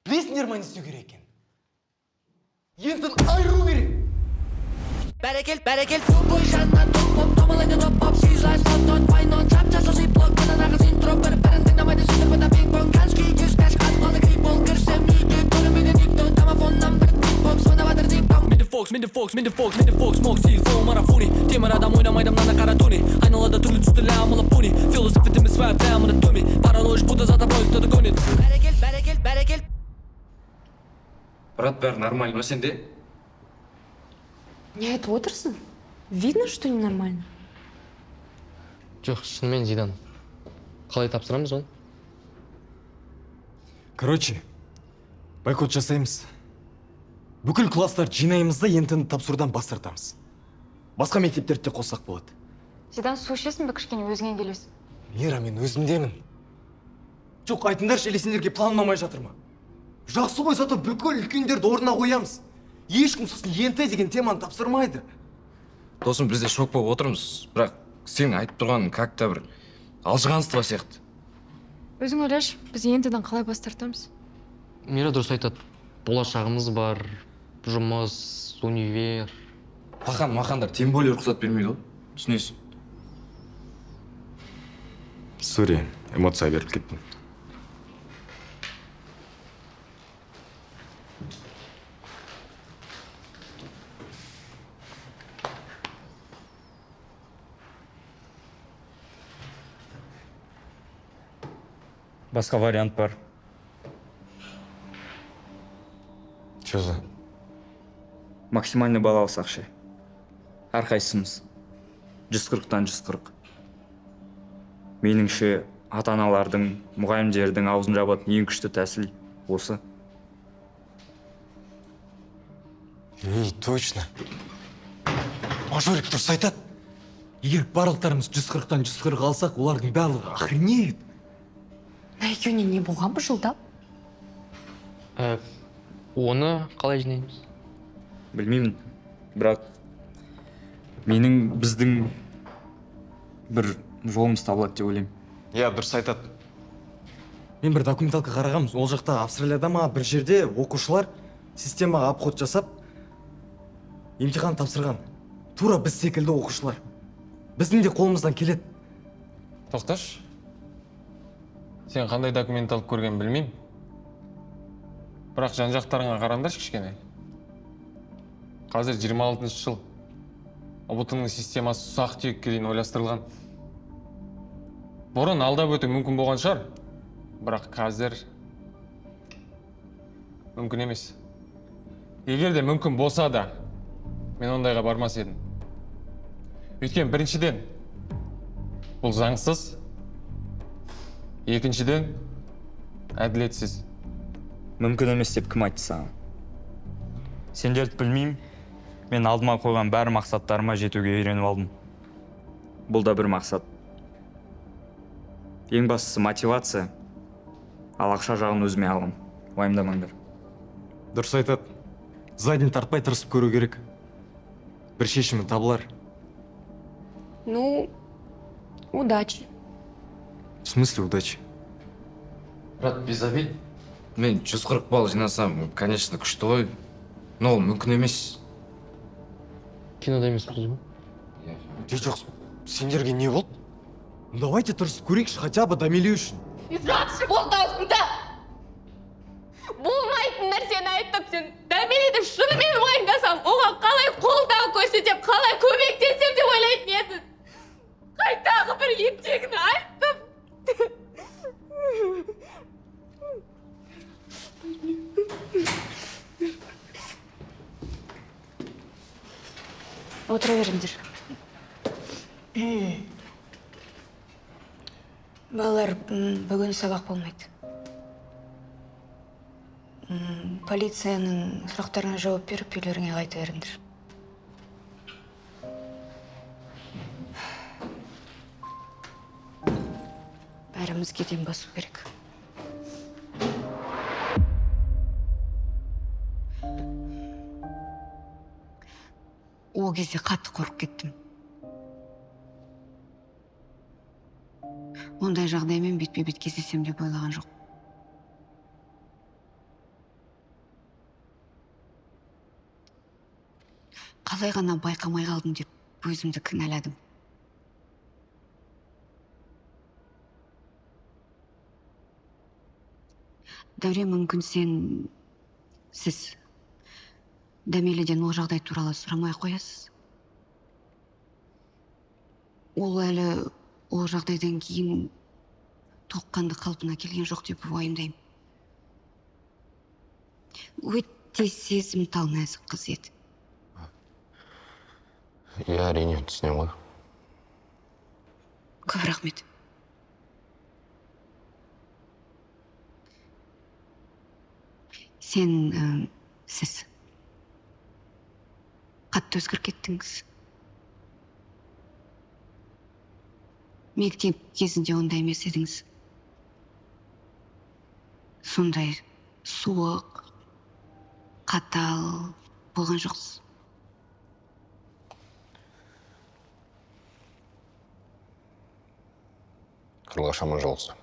Білесіңдер ма, не істеу керек екен? ЕНТ-ні айыру керек. Бәрекел, бәрекел, тобой жанна топ боп, домалайды доп боп, сыйлай слот, тот, вайнот, жап жасыл зиплок, мына нағыз интро, бір бірін тыңдамайды, сөздер бұта пинг-понг, конский дискаш, қатып қалды грипп бол, кірсем үйге, көрінбейді никто, домофоннан бір битбокс, звондап жатыр динг-донг. Менде фокс, менде фокс, менде фокс, менде фокс, мокс, телефон марафони. Темір адам ойнамайды мынаны қара туни. Айналада түрлі түсті лямалы пуни. Философ етеміз свай прямо на туми. Параноишь, будто за тобой кто-то гонит. Бәрекел, бәрекел, бәрекел. Брат, бәрі нормально ма сенде? Не айтып отырсың? Видно, что ненормально. Жоқ, шынымен, Зидан, қалай тапсырамыз оны? Короче, бойкот жасаймыз. Бүкіл класстарды жинаймыз да, ЕНТ-ні тапсырудан бас тартамыз. Басқа мектептерді де қоссақ болады. Зидан, су ішесің бе, кішкене өзіңе келесің. Мира, мен өзімдемін. Жоқ, айтыңдаршы, или сендерге план ұнамай жатыр ма? Жақсы ғой, зато бүкіл үлкендерді орнына қоямыз. Ешкім сосын ЕНТ деген теманы тапсырмайды. Досым, біз де шок болып отырмыз, бірақ сен айтып тұрғаның как то бір алжығанство сияқты. Өзің ойлашы, біз ЕНТ-ден қалай бас тартамыз? Мира дұрыс айтады, болашағымыз бар, жұмыс, универ. Пахан махандар тем более рұқсат бермейді ғой, түсінесің. Сори, эмоция беріп кеттім. Басқа вариант бар. Че за? Максимальный балл алсақ ше? Әрқайсымыз 140-тан 140. Меніңше, ата аналардың, мұғалімдердің аузын жабатын ең күшті тәсіл осы. Ей, точно. Мажорик дұрыс айтады. Егер барлықтарымыз 140-тан 140 алсақ, олардың барлығы охренеют. Мына екеуіне не болған бұл жылда? Оны қалай жинаймыз? Білмеймін, бірақ менің, біздің бір жолымыз табылады деп ойлаймын. Иә, дұрыс айтады. Мен бір документалка қарағанмын. Ол жақта, Австралияда ма, бір жерде оқушылар системаға обход жасап емтихан тапсырған. Тура біз секілді оқушылар. Біздің де қолымыздан келеді. Тоқташы, сен қандай документ алып көргенін білмеймін, бірақ жан жақтарыңа қараңдаршы кішкене. Қазір 26 жыл, ҰБТ-ның системасы ұсақ түйекке дейін ойластырылған. Бұрын алдап өту мүмкін болған шығар, бірақ қазір мүмкін емес. Егер де мүмкін болса да, мен ондайға бармас едім. Өйткені біріншіден, бұл заңсыз, екіншіден, әділетсіз. Мүмкін емес деп кім айтты саған? Сендерді білмеймін, мен алдыма қойған бәрі мақсаттарыма жетуге үйреніп алдым. Бұл да бір мақсат. Ең бастысы мотивация, ал ақша жағын өзіме аламын, уайымдамаңдар. Дұрыс айтады. Задний тартпай тырысып көру керек. Бір шешімі табылар. Ну, удачи. В смысле удачи? Брат, без обид, мен 140 балл жинасам, конечно, күшті ғой, но ол мүмкін емес. Кинода емеспіз ғой. Жоқ, сендерге не болды? Ну, давайте тырысып көрейікші, хотя бы Дамеле үшін. Жақсы болды аузында. Болмайтын нәрсені айтып, сен Дәмелиді шынымен уайымдасам, оған қалай қолдау көрсетем, қалай көмектесем деп ойлайтын едің. Қайтағы бір ертегіні айтып. Отыра беріңдер. Балалар, бүгін сабақ болмайды. Полицияның сұрақтарына жауап беріп, үйлеріңе қайта беріңдер. Бәрімізге дем басу керек. Ол кезде қатты қорқып кеттім. Ондай жағдаймен бетпе-бет кездесем деп ойлаған жоқ. Қалай ғана байқамай қалдым деп өзімді кінәладым. Дәурен, мүмкін сіз Дәмеліден ол жағдай туралы сұрамай қоясыз. Ол әлі ол жағдайдан кейін толыққанды қалпына келген жоқ деп уайымдаймын. Өте сезімтал нәзік қыз еді. Иә, әрине, түсінемін ғой. Көп рахмет. Сіз қатты өзгеріп кеттіңіз. Мектеп кезінде ондай емес едіңіз. Сондай суық, қатал болған жоқсыз. Қарлығаш Аманжолқызы,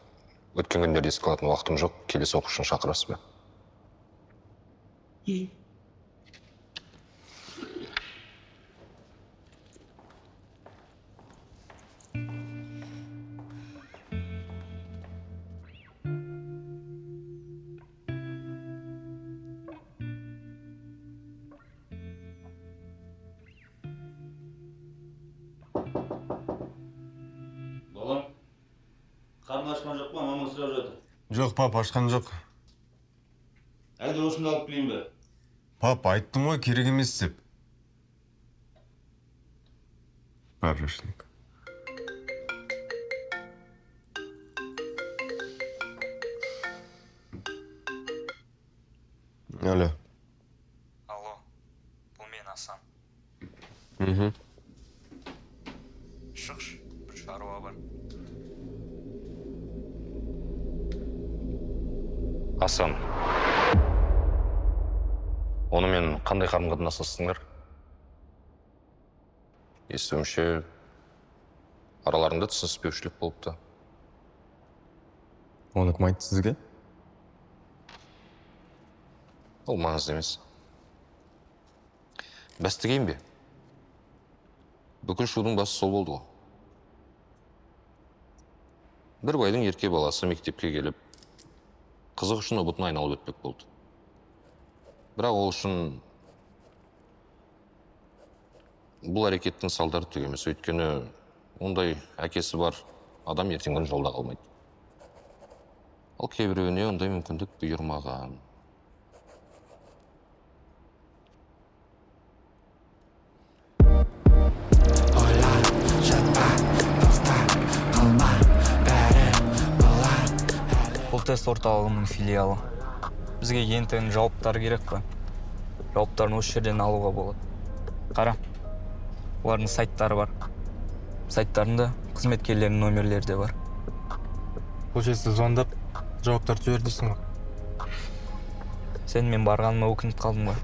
өткен күндерді еске алатын уақытым жоқ, келесі оқушыны шақырасыз ба? Балам, қарны ашқан жоқ па? Мамаң сұрап жатыр. Жоқ, пап, ашқан жоқ. Әлде осында алып келейін бе? Пап, айттым ғой, керек емес деп. Барышник. Алло. Алло, бұл мен, Асан. Мхм. Шықшы, бір шаруа бар. Асан, онымен қандай қарым-қатынастасыңдар? Естуімше, араларында түсініспеушілік болыпты. Оны кім айтты сізге? Ол маңызды емес. Бәс тігейін бе? Бүкіл шудың басы сол болды ғой. Бір байдың ерке баласы мектепке келіп, қызық үшін ұбытын айналып өтпек болды. Бірақ ол үшін бұл әрекеттің салдары түк емес. Өйткені ондай әкесі бар адам ертеңгі күні жолда қалмайды. Ал кейбіреуіне ондай мүмкіндік бұйырмаған. Бұл тест орталығының филиалы. Бізге ЕНТ-нің жауаптары керек қой. Жауаптарын осы жерден алуға болады. Қара, олардың сайттары бар. Сайттарында қызметкерлерінің номерлері де бар. Получается, звондап, жауаптарды жібер дейсің ғой. Сен мен барғаныма өкініп қалдым ғой.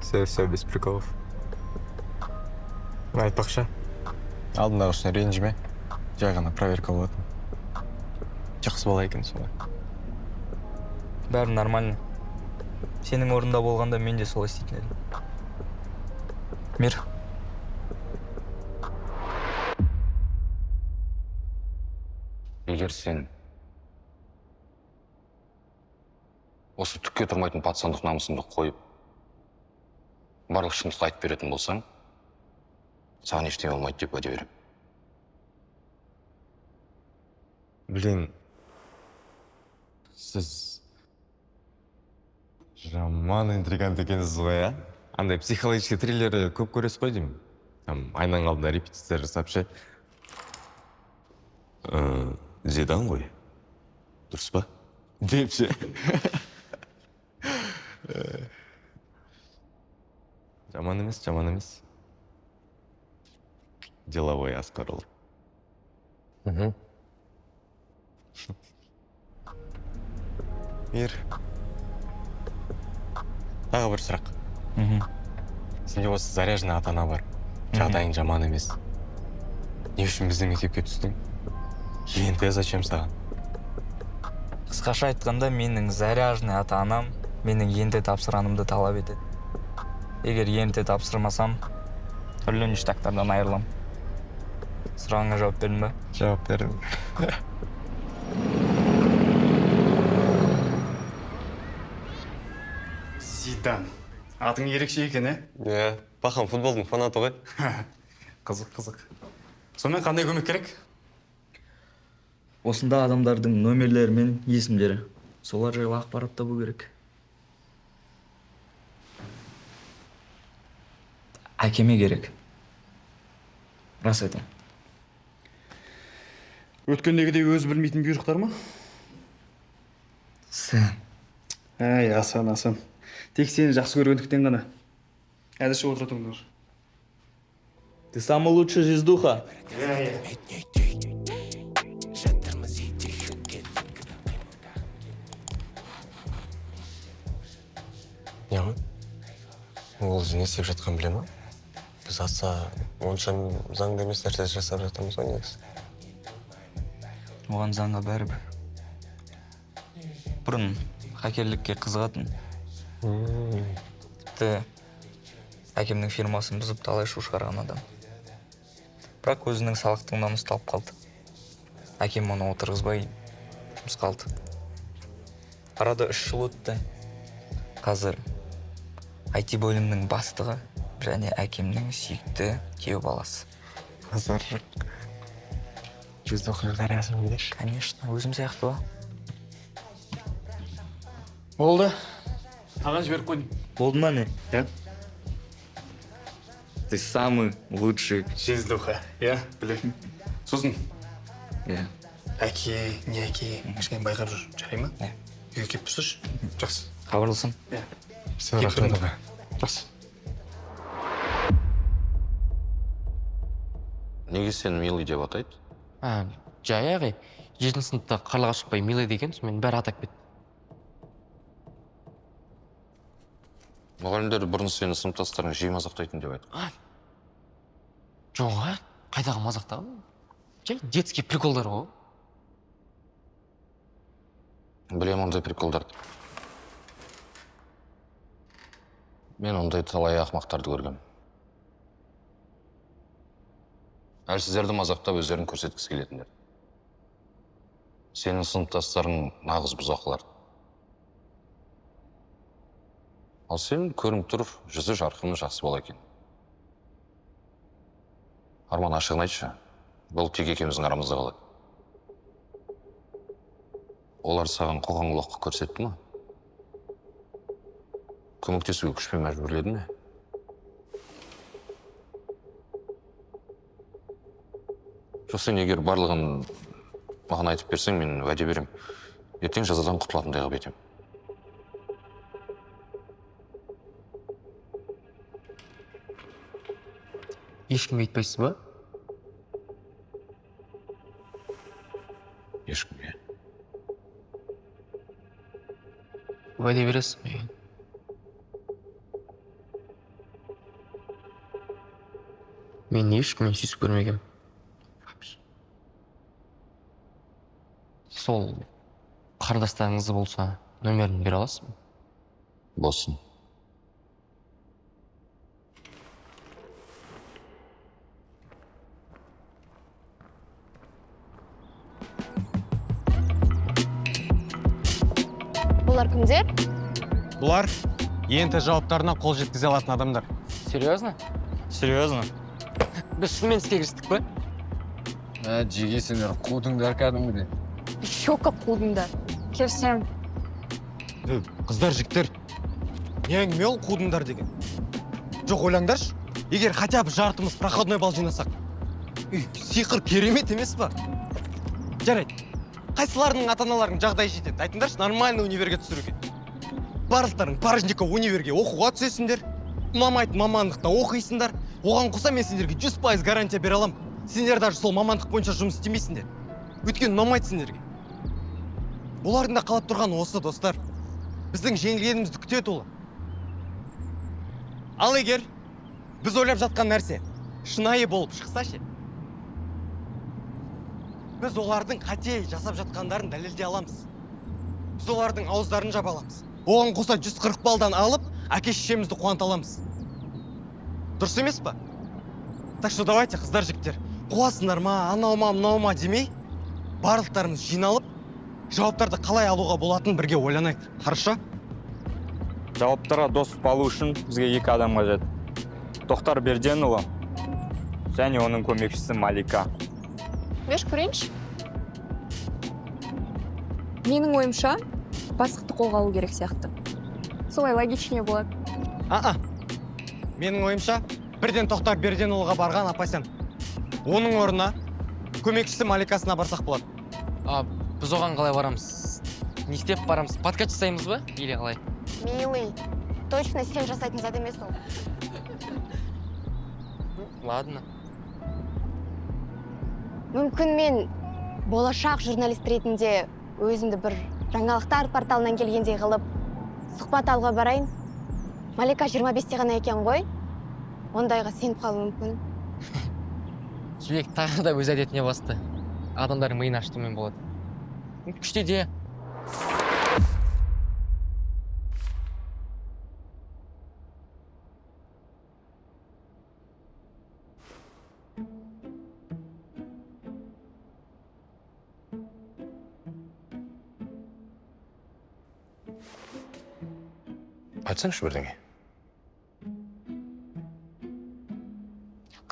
Все, все, без приколов. Айтпақшы, алдындағы үшін ренжіме. Жай ғана проверка болатын. Жақсы бала екенсің ғой. Бәрі нормально. Сенің орнында болғанда мен де солай істейтін едім. Мир. Егер сен осы түкке тұрмайтын пацандық намысыңды қойып, барлық шындықты айтып беретін болсаң, саған ештеңе болмайды деп уәде беремін. Блин, сіз жаман интригант екенсіз ғой, а? Андай психологический триллерді көп көресіз ғой деймін. Там айнаның алдында репетиция жасап ше. Зидан ғой. Дұрыс па? Деп ше. Жаман емес, жаман емес. Деловой Асқарұлы. Мир. Тағы бір сұрақ. Сенде осы заряженный ата-ана бар. Жағдайың жаман емес. Не үшін біздің мектепке түстің? ЕНТ зачем саған? Қысқаша айтқанда, менің заряженный ата-анам менің ЕНТ тапсырғанымды талап етеді. Егер ЕНТ тапсырмасам, Түрлі ништяктардан айырылам. Сұрағыңа жауап бердім ба? Жауап бердім. Зидан. Атың ерекше екен, ә? Иә, пахан футболдың фанаты ғой. Қызық, қызық. Сонымен қандай көмек керек? Осында адамдардың номерлері мен есімдері. Солар жайлы ақпарат табу керек. Әкеме керек. Рас айтам. Өткендегідей өзі білмейтін бұйрықтар ма? Сен. Әй, Асан, Асан. Тек сені жақсы көргендіктен ғана. Әзірше отыра тұрыңдар. Ты самый лучший звездуха. Иә, иә. Не ғой? Ол не істеп жатқанын біле ма? Біз аса онша заңды емес нәрсе жасап жатырмыз ғой негізі. Оған заңға бәрібір. Бұрын хакерлікке қызығатын. Тіпті әкемнің фирмасын бұзып талай шу шығарған адам. Бірақ өзінің салақтығынан ұсталып қалды. Әкем оны отырғызбай жұмысқа алды. Арада 3 жыл өтті. Қазір IT бөлімінің бастығы және әкемнің сүйікті күйеу баласы. Қазір жүздоққа қарасың деші. Конечно, өзім сияқты ба. Болды. Аған жіберіп қойдым. Болды ма не? Иә. Ты самый лучший. Жездуха, иә, білемін. Сосын. Иә. Әке, не әке, кішкене байқап жүр, жарай ма? Иә. Үйге келіп тұрсайшы. Жақсы. Хабарласам. Иә. Все, рахмет аға. Жақсы. Неге сені милый деп атайды? Жай ағай, 7 сыныпта Қарлығаш апай милый деген, сонымен бәрі атап кетті. Мұғалімдер бұрын сені сыныптастарың жиі мазақтайтын деп айтқан. Жоқ, а? Қайдағы мазақтаған? Жай детский приколдар ғой. Білем ондай приколдарды. Мен ондай талай ақмақтарды көргем. Әлсіздерді мазақтап өздерін көрсеткісі келетіндер. Сенің сыныптастарың нағыз бұзақылар. Ал сен көрініп тұр, жүзі жарқын жақсы бала екен. Арман, ашығын айтшы, бұл тек екеуміздің арамызда қалады. Олар саған қоқан-лоққы көрсетті ма? Көмектесуге күшпен мәжбүрледі ме? Жоқ, сен егер барлығын маған айтып берсең, мен уәде берем. Ертең жазадан құтылатындай қылып етем. Ешкімге айтпайсыз ба? Ешкімге. Уәде бересіз бе? Мен ешкіммен сүйісіп көрмегем. Сол қарындастарыңыз болса, нөмірін бере аласыз ба? Болсын. Бұлар кімдер? Бұлар ЕНТ жауаптарына қол жеткізе алатын адамдар. Серьезно? Серьезно? Біз шынымен іске кірістік пе? Жеге сендер қудыңдар кәдімгідей. Еще как қудыңдар. Келісемін. Қыздар, жігіттер, не әңгіме ол қудыңдар деген? Жоқ, ойлаңдаршы, егер хотя бы жартымыз проходной балл жинасақ, сиқыр керемет емес па? Жарайды, қайсыларының ата-аналарының жағдайы жетеді? Айтыңдаршы, нормальный универге түсіруге. Барлықтарың Парижников универге оқуға түсесіңдер, ұнамайтын мамандықта оқисыңдар. Оған қоса мен сендерге 100% гарантия бере аламын. Сендер даже сол мамандық бойынша жұмыс істемейсіңдер. Өйткені ұнамайды сендерге. Олардың да қалап тұрғаны осы, достар. Біздің жеңілгенімізді күтеді олар. Ал егер біз ойлап жатқан нәрсе шынайы болып шықса ше, біз олардың қате жасап жатқандарын дәлелдей аламыз. Біз олардың ауыздарын жаба аламыз. Оған қоса 140 балдан алып, әке шешемізді қуанта аламыз. Дұрыс емес па? Так что давайте, қыздар, жігіттер, қуасыңдар ма, анау ма, мынау ма демей, барлықтарымыз жиналып, жауаптарды қалай алуға болатынын бірге ойланайық. Хорошо? Жауаптарға доступ алу үшін бізге екі адам қажет. Тоқтар Берденұлы және оның көмекшісі Малика. Берші көрейінші. Менің ойымша, бастықты қолға алу керек сияқты. Солай логичнее болады. А-а. Менің ойымша, бірден Тоқтар Берденұлыға барған апасян. Оның орнына көмекшісі Маликасына барсақ болады. А біз оған қалай барамыз? Не істеп барамыз? Подкат жасаймыз ба? Или қалай? Милый, точно сен жасайтын зат емес ол. Ладно. Мүмкін мен болашақ журналист ретінде өзімді бір жаңалықтар порталынан келгендей қылып сұхбат алуға барайын. Малика 25-те ғана екен ғой. Ондайға сеніп қалуы мүмкін. Жібек тағы да өз әдетіне басты. Адамдардың миын ашытумен болады. Күшті идея. Айтсаңшы бірдеңе.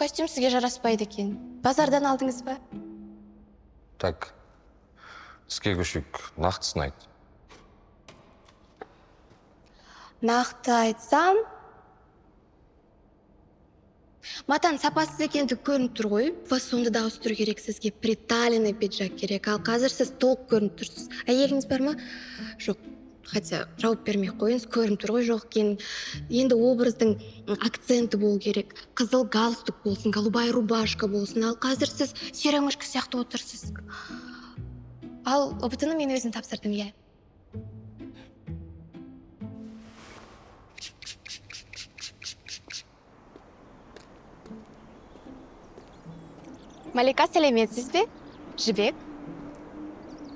Костюм сізге жараспайды екен. Базардан алдыңыз ба? Так, іске көшейік. Нақтысын айт. Нақты айтсам, матаның сапасыз екендігі көрініп тұр ғой. Фасонды да ауыстыру керек сізге. Приталенный пиджак керек. Ал қазір сіз толық көрініп тұрсыз. Әйеліңіз бар ма? Жоқ. Хотя жауап бермей қойыңыз, көрініп тұр ғой жоқ екенін. Енді образдың акценті болу керек. Қызыл галстук болсын, голубая рубашка болсын. Ал қазір сіз серая мышка сияқты отырсыз. Ал ҰБТ-ны мен өзім тапсырдым, иә. Малика, сәлеметсіз бе? Жібек,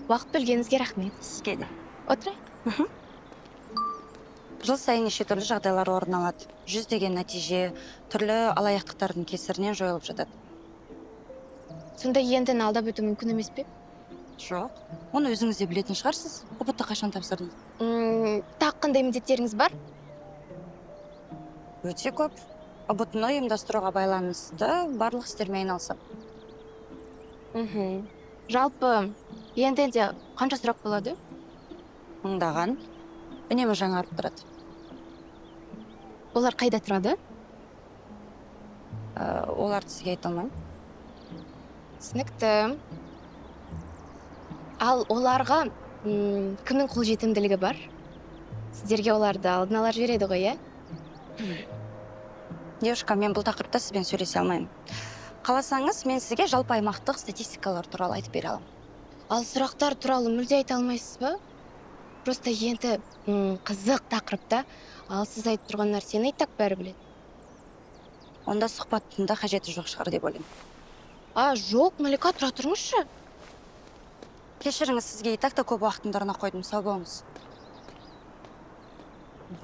уақыт бөлгеніңізге рахмет. Сізге де. Отырайық. Жыл сайын неше түрлі жағдайлар орын алады. Жүздеген нәтиже түрлі алаяқтықтардың кесірінен жойылып жатады. Сонда ЕНТ-ні алдап өту мүмкін емес пе? Жоқ. Оны өзіңіз де білетін шығарсыз. ҰБТ қашан тапсырдыңыз? Тағы қандай міндеттеріңіз бар? Өте көп. ҰБТ-ны ұйымдастыруға байланысты барлық істермен айналысамын. Жалпы ЕНТ-де қанша сұрақ болады? Мыңдаған. Үнемі жаңарып тұрады. Олар қайда тұрады? Оларды сізге айта алмаймын. Түсінікті. Ал оларға кімнің қолжетімділігі бар? Сіздерге оларды алдын ала жібереді ғой, иә? Девушка, мен бұл тақырыпта сізбен сөйлесе алмаймын. Қаласаңыз, мен сізге жалпы аймақтық статистикалар туралы айтып бере аламын. Ал сұрақтар туралы мүлде айта алмайсыз ба? Просто енді қызық тақырыпта, ал сіз айтып тұрған нәрсені и так бәрі біледі. Онда сұхбаттың да қажеті жоқ шығар деп ойлаймын. А, жоқ, Малика, тұра тұрыңызшы. Кешіріңіз, сізге и так та көп уақытымды арнап қойдым. Сау болыңыз.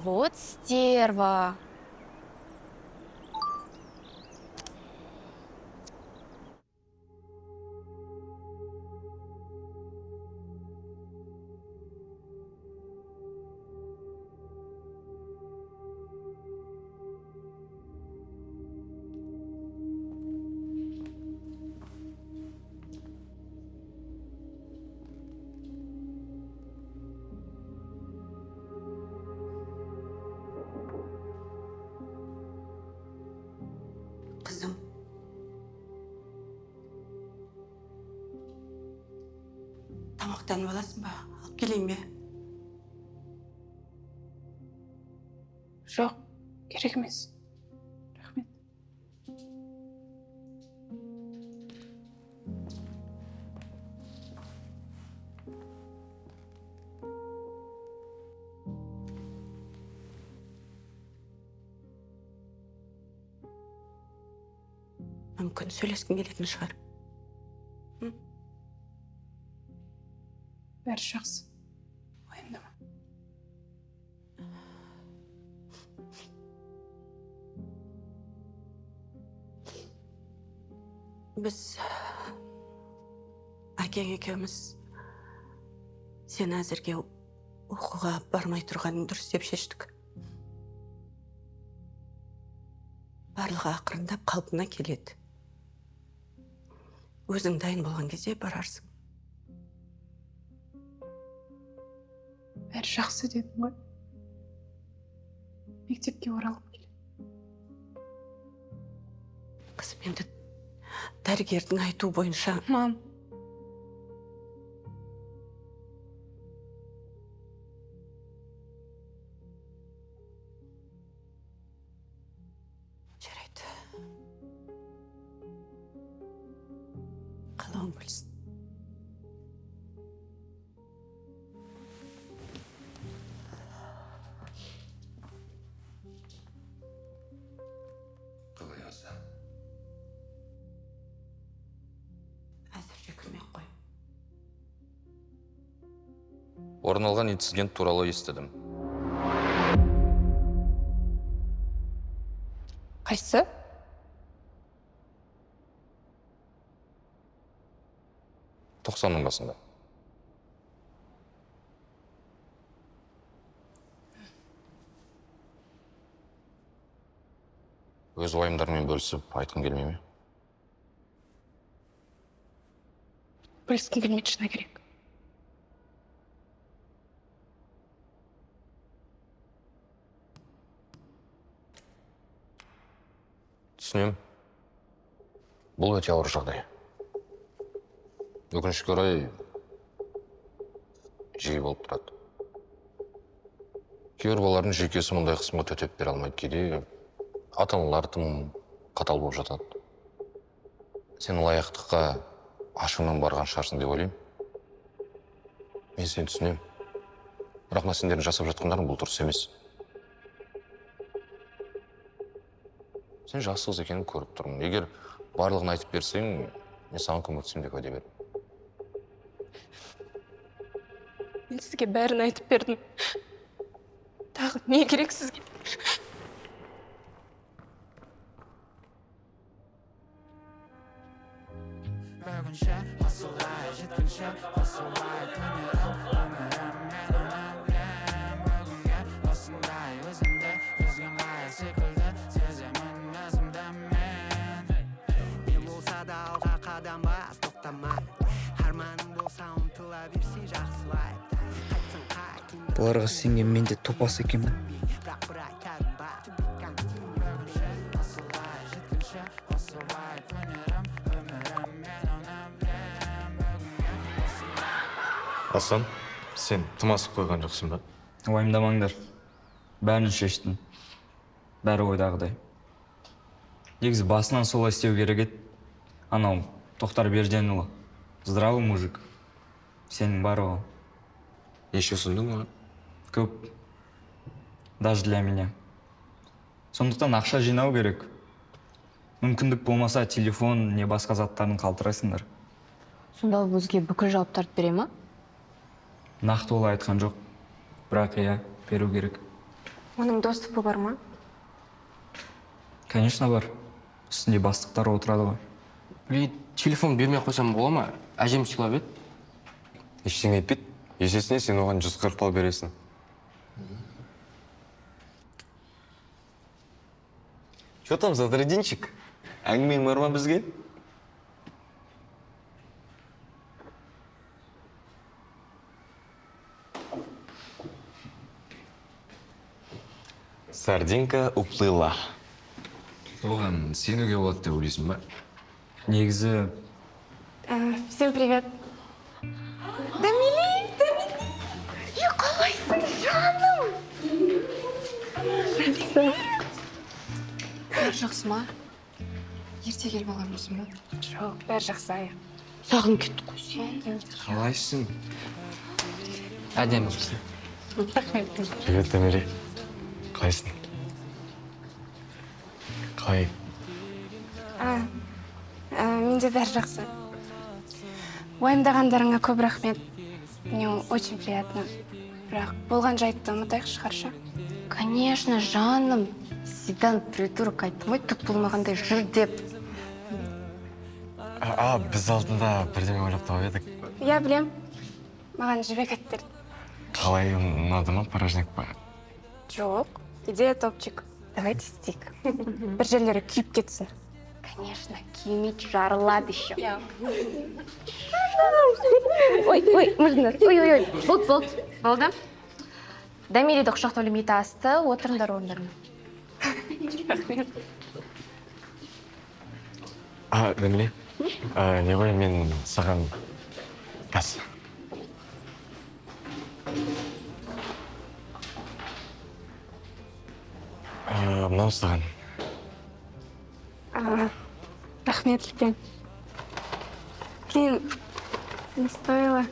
Вот стерва. Қызым, тамақтанып аласың ба? Алып келейін бе? Жоқ, керек емес. Рахмет. Мүмкін сөйлескің келетін шығар. Бәрі жақсы. Уайымдама. Біз әкең екеуміз сен әзірге оқуға бармай тұрғаның дұрыс деп шештік. Барлығы ақырындап қалпына келеді. Өзің дайын болған кезде барарсың. Бәрі жақсы дедің ғой. Мектепке оралып келеді. Қызым, енді дәрігердің айтуы бойынша... Мам. Жарайды. Қалауың болсын. Қалай, Асан? Әзірше кірмей ақ қой. Орын алған инцидент туралы естідім. Қайсысы? 90-ның басында. Өз уайымдарыңмен бөлісіп айтқың келмей ме? Бөліскім келмейді, шыны керек. Түсінемін. Бұл өте ауыр жағдай. Өкінішке орай, жиі болып тұрады. Кейбір балалардың жүйкесі мұндай қысымға төтеп бере алмайды. Кейде ата-аналар тым қатал болып жатады. Сен лайықтыққа ашумен барған шығарсың деп ойлаймын. Мен сені түсінемін. Бірақ мына сендердің жасап жатқандарың бұл дұрыс емес. Сен жақсы қыз екенін көріп тұрмын. Егер барлығын айтып берсең, мен саған көмектесемін деп уәде беремін. Мен сізге бәрін айтып бердім. Тағы не керек сізге? Бүгінше осылай, жеткенше осылай, көнерім өмірім, мен оны білем. Бүгінге осындай, өзімді үзген қай секілді сеземін өзімді мен. Не болса да алға қадам бас, тоқтама. Арманың болса ұмтыла берсей жақсылай. Қайтсаң қайт, Бұларға сенген мен де топас екенмін. бірақ бір айтарым бар. Бүгінше осылай, жеткенше осылай, көнерім өмірім, мен оны білем. Бүгінге осылай. Асан, сен тым асып қойған жоқсың ба? Уайымдамаңдар. Бәрін шештім. Бәрі ойдағыдай. Негізі басынан солай істеу керек еді. Анау Тоқтар Берденұлы. Здравый мужик. Сенің бар оған. Неше ұсындың оған? Көп. Даже для меня. Сондықтан ақша жинау керек. Мүмкіндік болмаса телефон не басқа заттарын қалтырасыңдар. Сонда ол бізге бүкіл жауаптарды бере ма? Нақты олай айтқан жоқ. Бірақ иә, беру керек. Оның доступы бар ма? Конечно бар. Үстінде бастықтар отырады ғой. Блин, телефон бермей қойсам бола ма? Әжем сыйлап еді. Ештеңе етпейді. Есесіне сен оған 140 балл бересің. Че там, Задрадинчик? Әңгімең бар ма бізге? Сардинка уплыла. Оған сенуге болады деп ойлайсың ба? Негізі Всем привет. Дамили, Дамили! Е, қалайсың, жаным? Жақсы. Бәрі жақсы ма? Ерте келіп алған ба? Жоқ, бәрі жақсы, ая. Сағынып кеттік қой сені. Қалайсың? Әдемі болсын. Рахмет. Привет, Дамири. Қалайсың? Қалай? Менде бәрі жақсы. Уайымдағандарыңа көп рахмет. Мне очень приятно. Бірақ болған жайтты ұмытайықшы, хорошо? Конечно, жаным. Зидан придурок айттым ғой, түк болмағандай жүр деп. А, біз алдында бірдеме ойлап тауып едік. Иә, білем. Маған Жібек айтып берді. Қалай, ұнады ма, порожняк па? Жоқ, идея топчик. Давайте істейік. Бір жерлері күйіп кетсін. Конечно, күймейді, жарылады еще. Иә. Ой, ой, можно. Ой, ой, ой. Болды, болды. Болды. Дәмелиді құшақтау лимиті асты, отырыңдар орындарыңа. Рахмет. А, Дәмеле, не ғой, мен саған қазір. Мынау саған. А, рахмет үлкен. Блин, не стоило.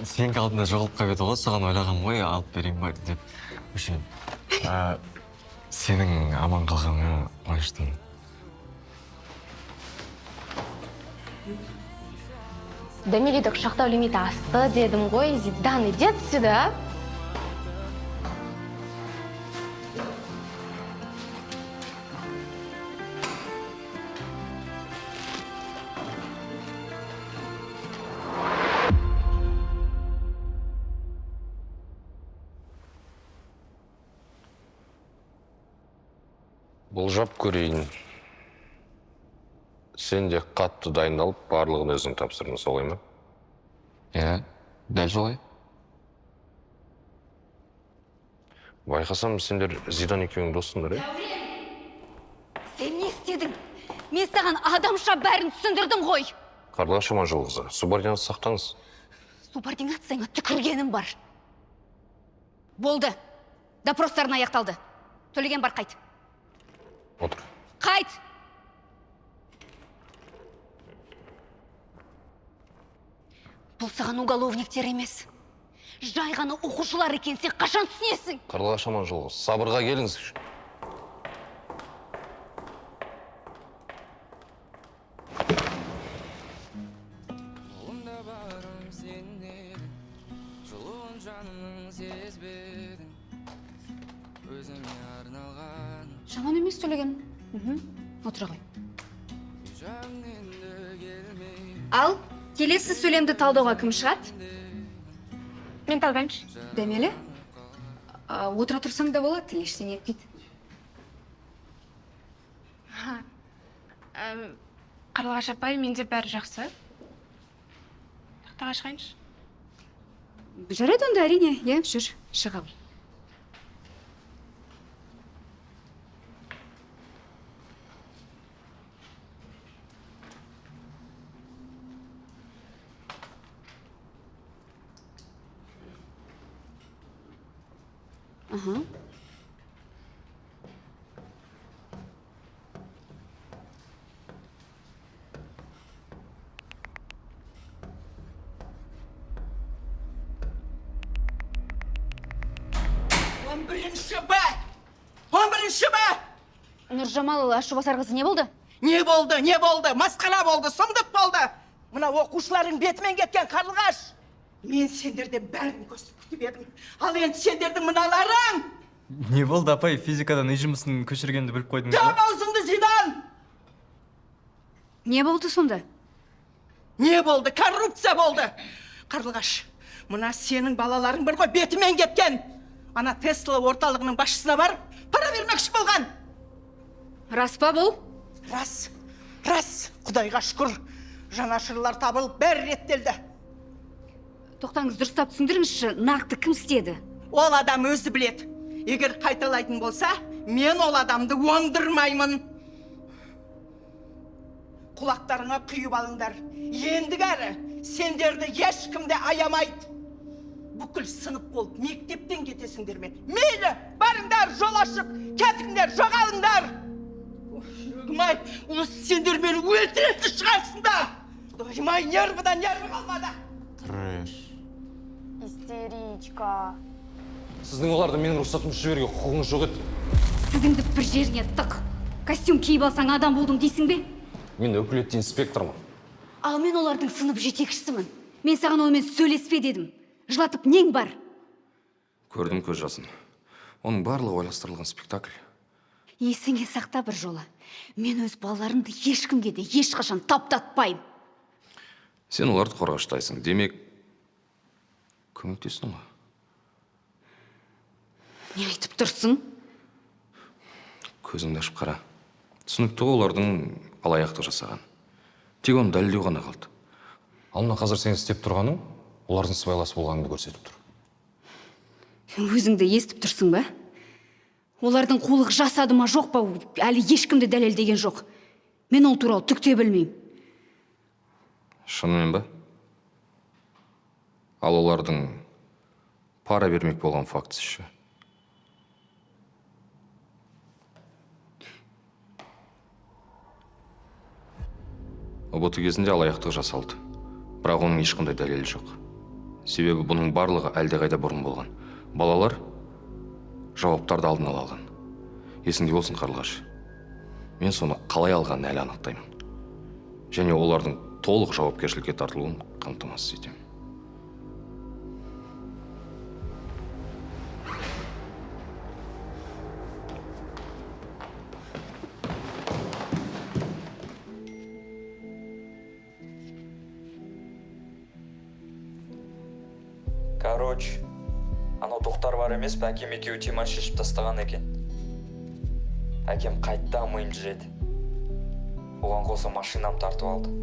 Сенікі алдында жоғалып қалып еді ғой, соған ойлағанмын ғой, алып берейін ба деп. В общем, сенің аман қалғаныңа қуаныштымын. Дәмелиді құшақтау лимиті асты дедім ғой. Зидан, иди отсюда, а? Болжап көрейін. Сен де қатты дайындалып, барлығын өзің тапсырдың, солай ма? Иә, дәл солай. Байқасам, сендер Зидан екеуің доссыңдар, иә? Сен не істедің? Мен саған адамша бәрін түсіндірдім ғой. Қарлығаш Аманжолқызы, субординация сақтаңыз. Субординацияңа түкіргенім бар. Болды. Допростарың аяқталды. Төлеген бар, қайт. Отыр. Қайт! Бұл саған уголовниктер емес. Жай ғана оқушылар екен, сен қашан түсінесің? Қарлығаш Аманжолқызы, сабырға келіңіз. Жаман емес, Төлеген. Отыра ғой. Ал, келесі сөйлемді талдауға кім шығады? Мен талдаймыншы. Дәмелі? Отыра тұрсаң да болады, ештеңе етпейді. Қарлығаш апай, менде бәрі жақсы. Тақтаға шығайыншы. Жарайды онда, әрине, иә, жүр, шыға ғой. Ага. Он бірінші Б! 11 Б! Нұржамал Ашубасарқызы, не болды? Не болды, не болды? Масқара болды, сұмдық болды. Мына оқушылардың бетімен кеткен Қарлығаш. Мен сендерден бәрін көзіп күтіп едім. Ал енді сендердің мыналарың! Не болды, апай? Физикадан үй жұмысын көшіргенді біліп қойдыңыз ба? Жап аузыңды, Зидан! Не болды сонда? Не болды? Коррупция болды. Қарлығаш, мына сенің балаларың бар ғой, бетімен кеткен. Ана Тесла орталығының басшысына барып, пара бермекші болған. Рас па бұл? Рас, рас. Құдайға шүкір. Жанашырлар табылып, бәрі реттелді. Тоқтаңыз, дұрыстап түсіндіріңізші, нақты кім істеді? Ол адам өзі біледі. Егер қайталайтын болса, мен ол адамды оңдырмаймын. Құлақтарыңа құйып алыңдар. Ендігәрі сендерді ешкім де аямайды. Бүкіл сынып болып мектептен кетесіңдер ме? Мейлі, барыңдар, жол ашық, кетіңдер, жоғалыңдар. Жүрегім ай, осы сендер мені өлтіретін шығарсыңдар. Құдайым ай, нервыдан нерві қалмады. Трэш. Истеричка. Сіздің оларды менің рұқсатымсыз жіберуге құқығыңыз жоқ еді. Тізіңді бір жеріне тық. Костюм киіп алсаң адам болдым дейсің бе? Мен өкілетті инспектормын. Ал мен олардың сынып жетекшісімін. Мен саған онымен сөйлеспе дедім. Жылатып нең бар? Көрдім көз жасын. Оның барлығы ойластырылған спектакль. Есіңе сақта бір жолы. Мен өз балаларымды ешкімге де ешқашан таптатпаймын. Сен оларды қорғаштайсың. Демек, көмектестің ғой. Не айтып тұрсың? Көзіңді ашып қара. Түсінікті ғой олардың алаяқтық жасаған. Тек оны дәлелдеу ғана қалды. Ал мына қазір сен істеп тұрғаның олардың сыбайлас болғаныңды көрсетіп тұр. Сен өзіңді естіп тұрсың ба? Олардың қулық жасады ма, жоқ па, әлі ешкім де дәлелдеген жоқ. Мен ол туралы түк те білмеймін. Шынымен ба? Ал олардың пара бермек болған фактісі ше? ҰБТ кезінде алаяқтық жасалды. Бірақ оның ешқандай дәлелі жоқ. Себебі бұның барлығы әлдеқайда бұрын болған. Балалар жауаптарды алдын ала алған. Есіңде болсын, Қарлығаш. Мен соны қалай алғанын әлі анықтаймын. Және олардың толық жауапкершілікке тартылуын қамтамасыз етемін. Короче, анау Тоқтар бар емес пе, әкем екеуі тема шешіп тастаған екен. Әкем қайта миымды жеді. Оған қоса машинам тартып алды.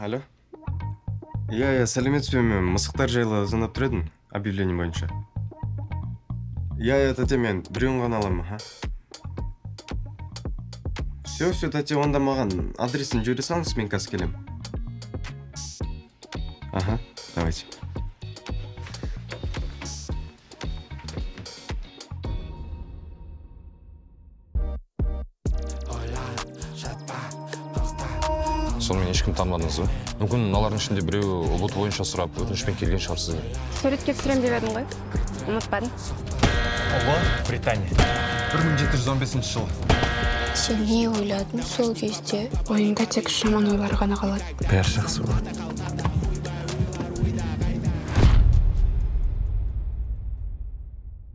Алло. Иә, сәлеметсіз бе, мен мысықтар жайлы звондап тұр едім, объявление бойынша. Иә, тәте, мен біреуін ғана аламын, аха. Все, все, тәте, онда маған адресін жібере салыңыз, мен қазір келемін. Аха, давайте. Сонымен ешкім танымадыңыз ба? Мүмкін мыналардың ішінде біреуі ҰБТ бойынша сұрап, өтінішпен келген шығар сізге. Суретке түсірем деп едің ғой. Ұмытпадым. Ұлы Британия. 1715 жыл. Сен не ойладың сол кезде? Ойыңда тек жаман ойлар ғана қалады. Бәрі жақсы болады.